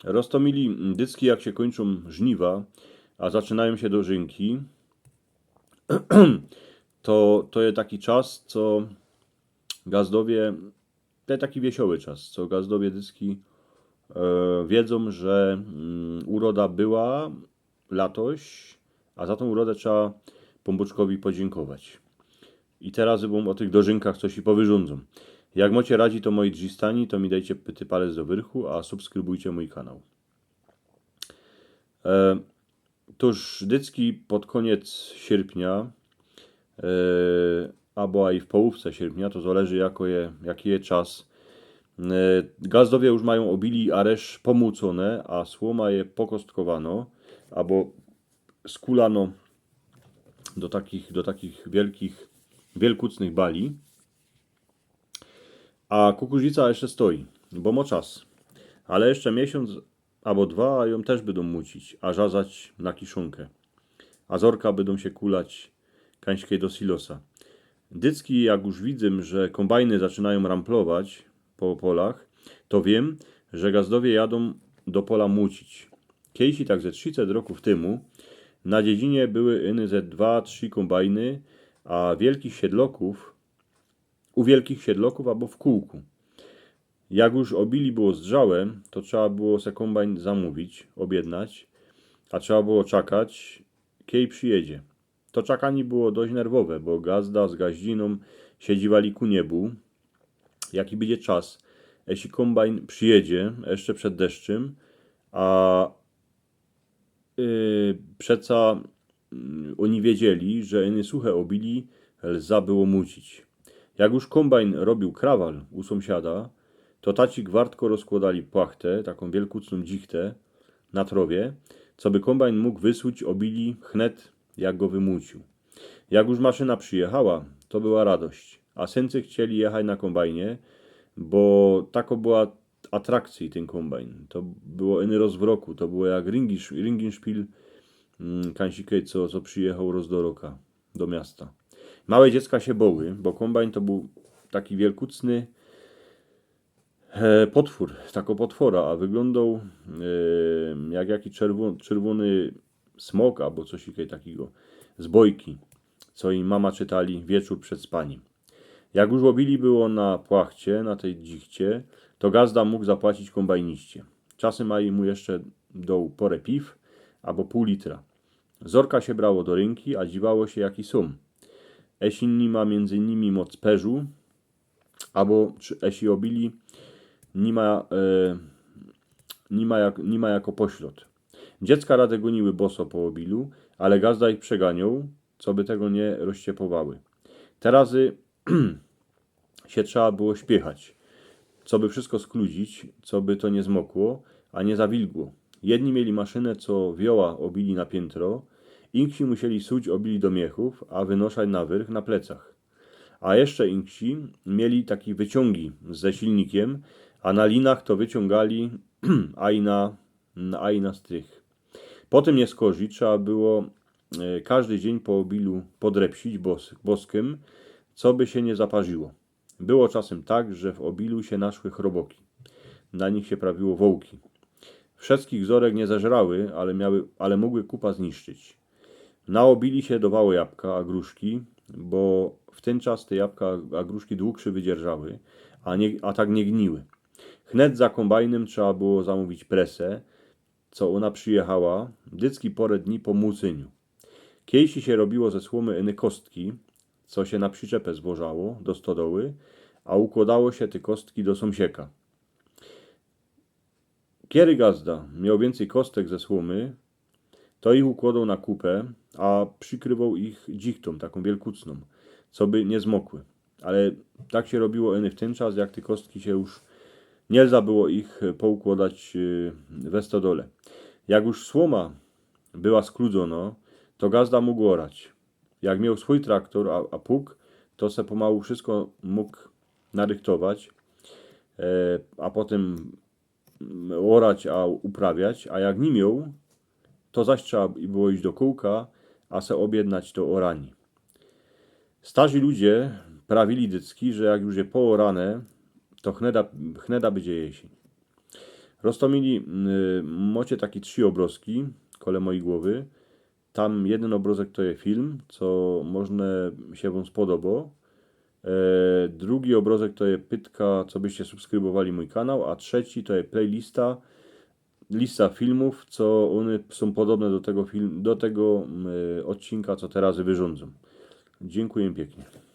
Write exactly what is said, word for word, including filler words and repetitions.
Roztomili dycki, jak sie kōńczōm żniwa, a zaczynajōm sie dożynki, to, to je taki czas, co gazdowie, to je taki wiesioły czas, co gazdowie dycki e, wiedzōm, że mm, uroda była latoś, a za tōm uroda trzeba Pōnbōczkowi podziynkować. I teroz wōm ô tych dożynkach coś i powyrzōndzōm. Jak mocie radzi, to moi drzistani, to mi dejcie pyty palec do wyrchu, a subskrybujcie mōj kanał. E, tōż dycki pod kōniec sierpnia, e, abo aj w połōwce sierpnia, to zależy jako je, jaki je czas. E, gazdowie już majōm ôbili aresz pomōcōne, a słōma je pokostkowanŏ, abo skulano do takich, do takich wielkich, wielkucnych bali. A kukurznica jeszcze stoi, bo mŏ czas. Ale jeszcze miesiōnc abo dwa, a jōm tyż bydōm mōcić, a rzazać na kiszōnkã. A zorka bydōm sie kulać kańśkej do silosa. Dycki, jak już widzym, że kōmbajny zaczynajōm ramplować po polach, to wiym, że gazdowie jadōm do pola mōcić. Kejsi tak ze trziset rokōw tymu na dziedzinie były iny ze dwa, trzi kōmbajny, a wielkich siedlokōw, u wielkich siedlokōw abo w kōłku. Jak już ôbili było zdrzałe, to trzeba było se kōmbajn zamōwić, ôbjednać, a trzeba było czakać, kej przijedzie. To czakanie było dość nerwowe, bo gazda z gaździnōm sie dziwali ku niebu, jaki bydzie czas, jeśli kōmbajn przijedzie jeszcze przed deszczym, a yy, przeca mm, ôni wiedzieli, że iny suche ôbili lza było mōcić. Jak już kōmbajn robiōł krawal u sōmsiada, to taci gwartko rozkłŏdali płachtã, takōm wielkucnōm dzichtã na trŏwie, coby kōmbajn mōg wysuć ôbili chnet, jak go wymōciōł. Jak już maszyna przijechała, to była radość, a syncy chcieli jechać na kōmbajnie, bo takŏ była atrakcyjŏ tyn kōmbajn. To było iny rozwroku, to było jak Ringisz-, Ringiszpil, mm, kańsikej, co, co przijechoł roz do roka do miasta. Małe dziecka sie boły, bo kōmbajn to bōł taki wielkucny e, potwōr, takŏ potwora, a wyglōndŏł e, jak jaki czerwo-, czerwōny smok abo coś ikej takigo z bojki, co im mama czytali wieczōr przed spanim. Jak już ôbili było na płachcie, na tyj dzichcie, to gazda mōg zapłacić kōmbajniście. Czasym aj mu jeszcze doł porã piw abo pōł litra. Zorka sie brało do rynki, a dziwało sie, jaki sōm. Jeśli ni ma miyndzy nimi moc perzu, abo czy, jeśli ôbili ni ma, e, ni ma jak, ni ma jako poślod. Dziecka rade gōniły boso po ôbilu, ale gazda ich przeganiōł, coby tego niy rozciepowały. Teroz sie trzeba było śpiechać, coby wszystko skludzić, coby to niy zmokło, a niy zawilgło. Jedni mieli maszynã, co wioła ôbili na piyntrŏ, inksi musieli suć ôbili do miechōw, a wynoszać na wyrch na plecach. A jeszcze inksi mieli taki wyciōngi ze silnikiym, a na linach to wyciōngali aj na, aj na strych. Po tym niy skorzij trzeba było e, kożdy dziyń po ôbilu podrepsić bos-, boskym, coby sie niy zaparziło. Było czasym tak, że w ôbilu sie naszły chroboki. Na nich sie prawiło wołki. Wszyjskich zorek niy zeżrały, ale miały, ale mōgły kupa zniszczyć. Na ôbili sie dowało jabka, a gruszki, bo w tyn czas te jabka, a gruszki dłuższy wydzierżały, a niy, a tak niy gniły. Chnet za kōmbajnym trzeba było zamōwić presã, co ôna przijechała, dycki porã dni po mōcyniu. Kejsi sie robiło ze słōmy iny kostki, co sie na prziczepa zwożało do stodoły, a ukłŏdało sie te kostki do sōmsieka. Kiery gazda mioł wiyncyj kostek ze słōmy, to ich ukłŏdoł na kupã, a przikrywoł ich dzichtōm, takōm wielkucnōm, coby niy zmokły. Ale tak sie robiło iny w tyn czas, jak te kostki sie już niy lza było ich, e, poukłŏdać, e, we stodole. Jak już słōma była skludzōnŏ, to gazda mōg ôrać. Jak mioł swōj traktor, a, a pług, to se pomału wszystko mōg narychtować, e, a potym ôrać, a uprawiać, a jak niy mioł, to zaś trzeba było iś do kōłka, a se ôbjednać to ôraniy. Starzi ludzie prawili dycki, że jak już je poôrane, to chneda, chneda bydzie jesyń. Roztōmili, y, mocie taki trzi ôbrozki kole mojij głowy. Tam jedyn ôbrozek to je film, co możne sie wōm spodobo. E, drugi ôbrozek to je pytka, co byście subskrybowali mōj kanał, a trzeci to je playlista, lista filmōw, co ône sōm podobne do tego film, do tego, y, ôdcinka, co teroz wyrzuncōm. Dziynkuję piyknie.